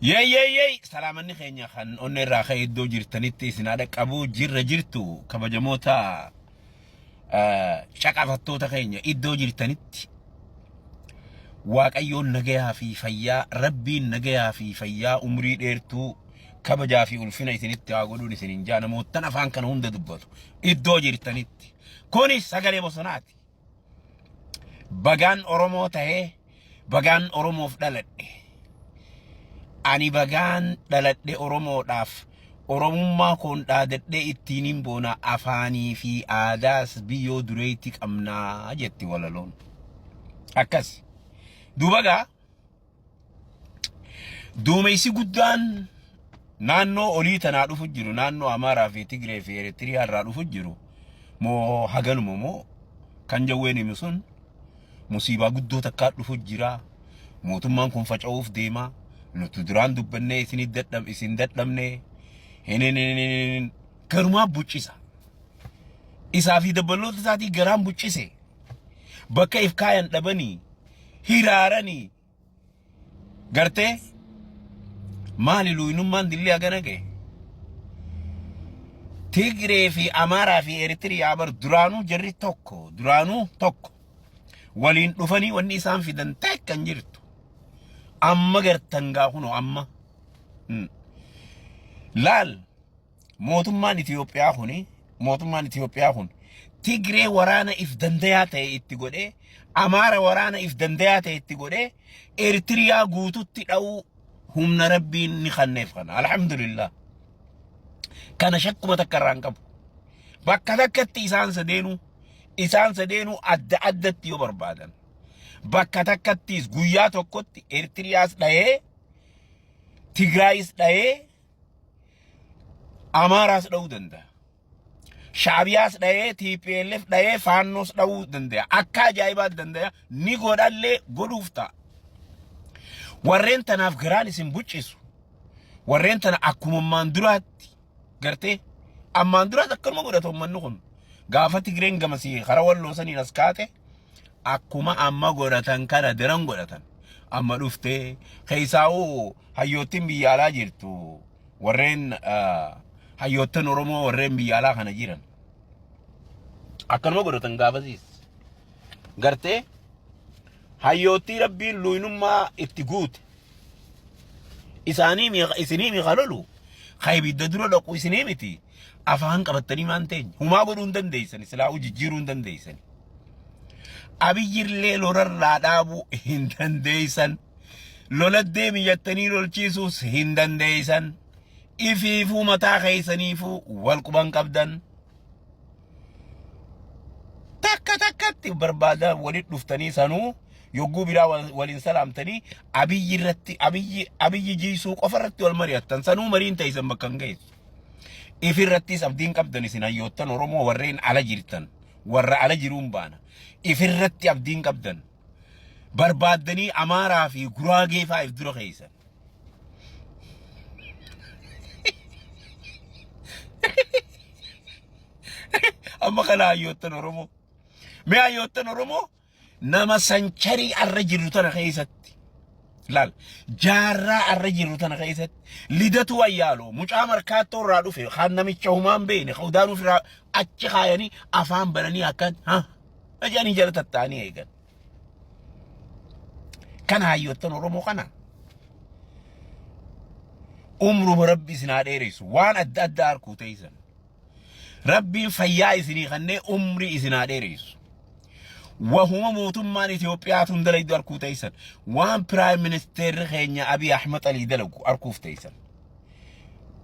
Yey yey yey salaamanni keenya kan onnee irraa ka'e iddoo jirtanitti isin haadha qabu jirra jirtu kabajamoota caqafattoota keenya iddoo jirtanitti Waaqayyoon nagayaa fi fayyaa rabbiin nagayaa fi fayyaa umrii dheertuu kabajaa fi ulfina isinitti haa godhuun isin hin jaa namoottan afaan kana hunda dubbatu iddoo jirtanitti kunis sagalee bosonaati. Bagaan Oromoo tahee bagaan Oromoof dhaladhe. Ani bagaan dhaladhe Oromoodhaaf Oromummaa koon dhaadadhee ittiin hin boona afaanii fi aadaas biyyoo dureetti qabnaa jetti walaloon. Akkas. Duuba gaa duumessi guddaan naannoo olii tanaa dhufu jiru naannoo Amaaraa fi Tigree fi Eritiriyaa irraa dhufu jiru moo haganuma moo kan jawween himu sun musiibaa guddoo takkaa dhufu jira mootummaan kun faca'uuf deema nuti duraan dubbannee isin dadhab isin dadhabne hin hin hin hin garumaa buccisa isaa fi dabballoota isaatii garaan buccise bakka if kaayan dhabanii hiraaranii gartee maali luynummaan dilli hagana ga'e Tigree fi Amaaraa fi Eritiriyaa bar duraanuu jarri tokko duraanuu tokko waliin dhufanii wanni isaan fidan takka hin jirtu amma gartan gaa kunoo amma laal Mootummaan Itiyoophiyaa kuni mootummaan Itiyoophiyaa kun Tigree waraana if dandayaa ta'e itti godhee Amaara waraana if dandayaa ta'e itti godhee Eertiriyaa guututti dha'uu humna rabbiin ni kanneef kana. Alhamdulillah. Kana shakkuma takka irraa hin qabu. Bakka takkatti isaan sadeenuu isaan sadeenuu adda addatti yoo barbaadan. Bakka takkattis guyyaa tokkotti Eertiriyaas dha'ee Tigraayis dha'ee Amaaraas dha'uu danda'a. Shaabiyaas dha'ee TPLF dha'ee Faannoos dha'uu danda'a. Akka ajaa'ibaatti danda'a. Ni godhallee godhuuf ta'a. Warreen tanaaf garaan isin buccisu. Warreen tana akkuma ammaan duraatti gartee ammaan duraatti akkanuma godhatu uummanni kun. Gaafa Tigreen gamasii karaa walloo saniin as kaate akkuma amma godhatan kana daran godhatan. Amma dhuftee keessaa'uu hayyoottiin biyya alaa jirtu warreen hayyoottan Oromoo warreen biyya alaa kana jiran akkanuma godhatan gaafasiis gartee hayyoottii rabbiin luynummaa itti guute isaanii isinii miika lolu ka ibidda dura dhaqu isinii miti afaan qabattanii maan teenya humaa godhuu hin dandeessan silaa'uu jijjiiruu hin dandeessan abiyyillee lolarraa dhaabuu hin dandeessan. Lola deemi jettanii lolchiisuus hin dandeessan. Ifiifuu mataa keessaniifuu wal quban qabdan. Takka takkatti barbaadaa walitti dhuftanii sanuu yogguu biraa waliin salaamtanii abiyyi irratti abiyyi abiyyi jiisuu qofa irratti wal mari'attan sanuu mariin teessan bakka hin geessu. Ifirrattis abdiin qabdan isin hayyoottan Oromoo warreen ala jirtan warra ala jiruun baana. Ifirratti abdiin qabdan. Barbaaddanii Amaaraa fi Guraagee fa'aa if dura keessan. Amma kana hayyoottan Oromoo. Mee hayyoottan Oromoo nama sancharii arra jirru tana keessatti. Laal jaarraa arra jirru tana keessatti lidatu wayyaaloo mucaa markaattoo irraa dhufe kan namicha humaan beekne kan udaanuu firaa achi kaayanii afaan bananii akkan ha jedhanii jala tatta'anii eegan. Kana hayyoottan Oromoo kana. Umruma rabbi isin haa dheeressu waan adda addaa harkuu teessan. Rabbiin fayyaa isinii kannee umrii isin haa dheeressu. Wahuma mootummaan Itoophiyaa tun dalaydu harkuu teessan. Waan piraayim ministeerri keenya Abiy Ahmed Alii dalagu harkuuf teessan.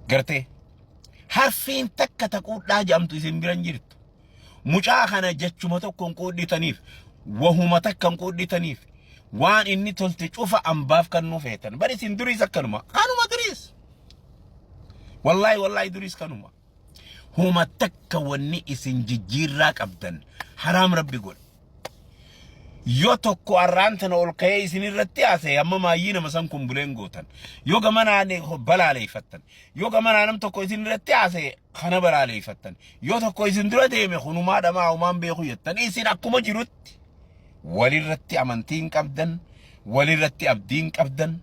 Gartee harfiin takka taquudhaa jedhamtu isin biran jirtu. Mucaa kana jechuma tokko hin quudhitaniif, wahuma takka hin quudhitaniif, waan inni tolte cufa ambaaf kannuu feetan. Bari isin duriis akkanuma. Kanuma duriis. Wallaahi wallaahi duriis kanuma. Huma takka wanni isin jijjiirraa qabdan haraam rabbi godha. Yoo tokko arraan tana ol ka'ee isin irratti haasa'e amma maayyii nama san kumbuleen gootan. Yoo gamanaan balaaleeffattan. Yoo gamanaa nam tokko isin irratti haasa'e kana balaaleeffattan. Yoo tokko isin dura deeme kunumaa dhamaa humaan beeku jettan isin akkuma jirutti walirratti amantii hin qabdan, walirratti abdii hin qabdan,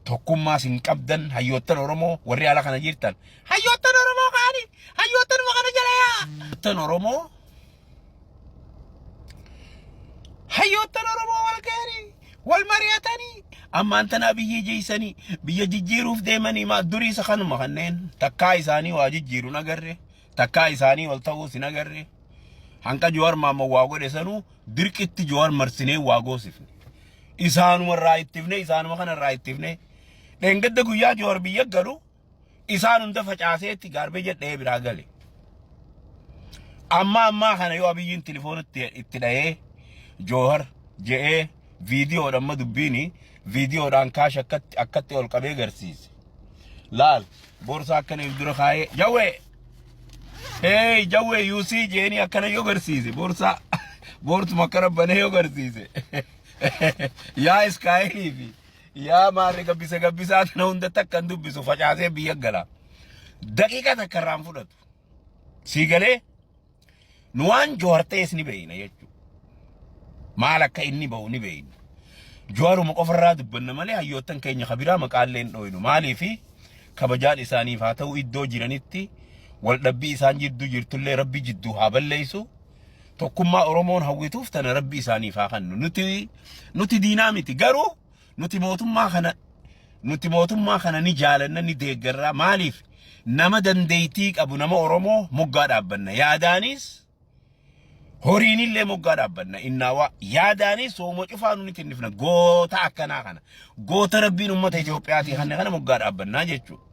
Tokkummaas hin qabdan hayyoottan Oromoo warri ala kana jirtan. Hayyoottan Oromoo kaani hayyoottanuma kana jala yaa. Hayyoottan Oromoo hayyoottan Oromoo wal ga'anii wal mari'atanii ammaan tanaa biyya jeessanii biyya jijjiiruuf deemanii maa durii isa kanuma kanneen takkaa isaanii waa jijjiiru hin agarre takkaa isaanii wal ta'uus hin agarre hanqa Jawaar Maammoo waa godhe sanuu dirqitti Jawaar marsinee waa goosifne. Isaanuma irraa ittifne isaanuma kana irraa ittifne. Dheengadda guyyaa Jawaar biyya galu isaan hunda facaaseetti gaarbee jedhee biraa gale. Amma ammaa kana yoo Abiyyiin telefoonatti itti dhahee Joohar je'ee viidiyoodha amma dubbiini viidiyoodhaan kaash akkatti akkatti ol qabee garsiise. Laal boorsaa akkana if dura kaayee jawwee hey jawwee yuusii jeeni akkana yoo garsiise boorsaa boortuma akkana banee yoo garsiise yaa iskaayilii fi yaa maarri gabbisa gabbisaa kana hunda takka hin dubbisu facaasee biyya gala. Daqiiqa takka irraa hin fudhatu. Sii galee nu waan Jowaar ta'es ni beeyna jechuudha. Maal akka inni ba'u ni beeyna. Jowaaruma qofarraa dubbanna malee hayyoottan keenya kabiraa maqaallee hin dhooynu. Maaliifi kabajaan isaaniif haa ta'u iddoo jiranitti waldhabbii isaan jidduu jirtullee rabbi jidduu haa balleessu. Tokkummaa Oromoon hawwituuf tana rabbi isaaniif haa kennu. Nuti nuti diinaa miti garuu nuti mootummaa kana nuti mootummaa kana ni jaalanna ni deeggarra maaliif nama dandeettii qabu nama Oromoo moggaa dhaabbanna yaadaanis horiinillee moggaa dhaabbanna innaawaa yaadaanis sooma cufaa nuti tinnifna goota akkanaa kana goota rabbiin uummata Itoophiyaatii kanne kana moggaa dhaabbannaa jechuudha.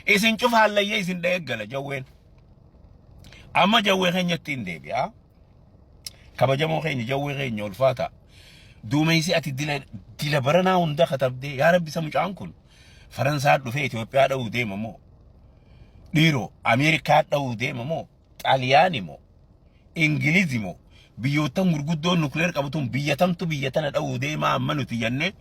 Isin cufa hallayyee isin dha'ee gala jawween. Amma jawwee keenyatti hin deebi'a. Kabajamoo keenya jawwee keenya ulfaata. Duumessi ati dila dila baranaa hunda katabdee yaa rabbi isa mucaan kun Faransaa dhufee Itoophiyaa dha'uu deema moo dhiiroo Ameerikaa dha'uu deema moo Xaaliyaani moo Ingilizi moo biyyoottan gurguddoon nukleer qabatuun biyya tamtu biyya tana dha'uu deemaa amma nuti jennee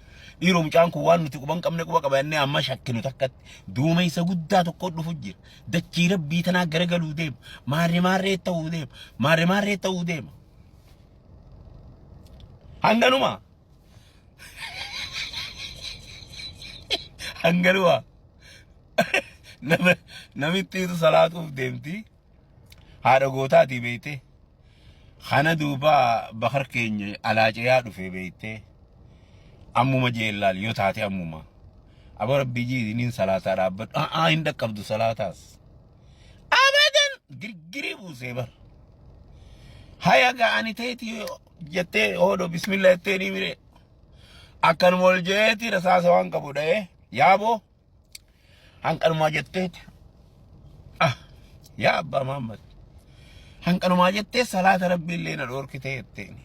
dhiiroo mucaan kun waan nuti quban qabne quba qaba jennee amma shakkinu takkatti duumessa guddaa tokko dhufu jira. Dachii rabbii tanaa garagaluu deema. Maarree maarree ta'uu deema. Maarree maarree ta'uu deema. Hanganuma. Hanganuma. Nama namittiitu salaatuuf deemti. Haadha gootaatii beeyte. Kana duuba bakar keenya alaacayaa dhufe beeyte. Ammuma jeellaal yoo taate ammuma. Aba rabbii jiidiniin salaataa dhaabbadhu. A'aa hin dhaqqabdu salaataas. Abadan girgirii buusee bar. Haya ga'ani teeti jettee hoodho bismillah jettee ni mire. Akkanuma ol jeeti rasaasa waan qabu dha'ee yaaboo hanqanumaa jetteeti. Ah yaa abbaa Muhammad hanqanumaa jettee salaata rabbii illee na dhoorkitee jetteen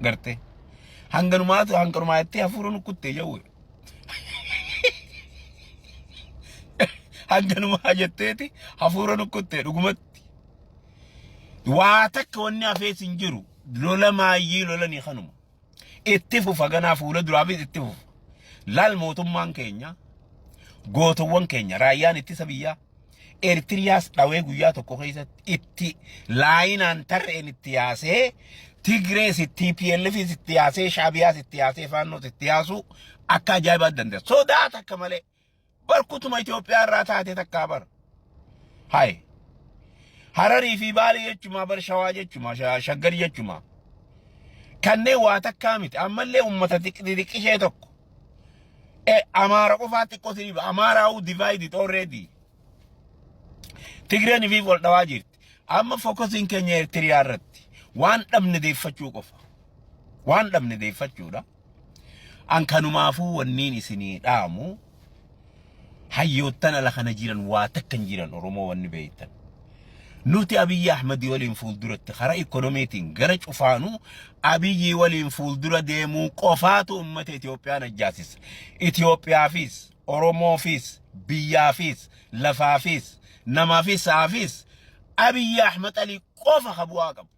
gartee hanganumaatu hanqanumaa jettee hafuura nukkuttee jawwe. Hanganumaa jetteeti hafuura nukkuttee dhugumatti. Waa takka wanni hafees hin jiru. Lola maayyii lolanii kanuma. Itti fufa ganaa fuula duraafis itti fufa. Laal mootummaan keenya gootowwan keenya raayyaan ittisa biyyaa Eertiriyaas dhawee guyyaa tokko keessatti itti laayinaan tarreen itti yaasee Tigrees itti TPLFis itti yaasee Shaabiyaas itti yaasee Faannoos itti yaasuu akka ajaa'ibaatti danda'a. Sodaa takka malee barkutuma Itoophiyaa irraa taate takkaa bara. Hayi. Hararii fi Baalee jechumaa bar Shawaa jechumaa Shaggar jechumaa. Kanneen waa takkaa miti ammallee uummata xixiqqishee tokko. Amaara qofaa xiqqoo si dhiba. Amaaraa'uu divided already. Tigreen ifiif wal dhawaa jirti. Amma focusiin keenya Eertiriyaa irratti waan dhabne deeffachuu qofa. Waan dhabne deeffachuudha. An kanumaafuu wanniin isinii dhaamu hayyoottan ala kana jiran waa takka hin jiran Oromoo wanni beektan. Nuti Abiyyi Ahmadi waliin fuulduratti karaa ikoonomiitiin gara cufaanuu Abiyyi waliin fuuldura deemuu qofaatu uummata Itoophiyaa najjaasisa. Itoophiyaafis, Oromoofis, biyyaafis, lafaafis, namaafis, sa'aafis Abiyyi Ahmad Alii qofa ka bu'aa qabu.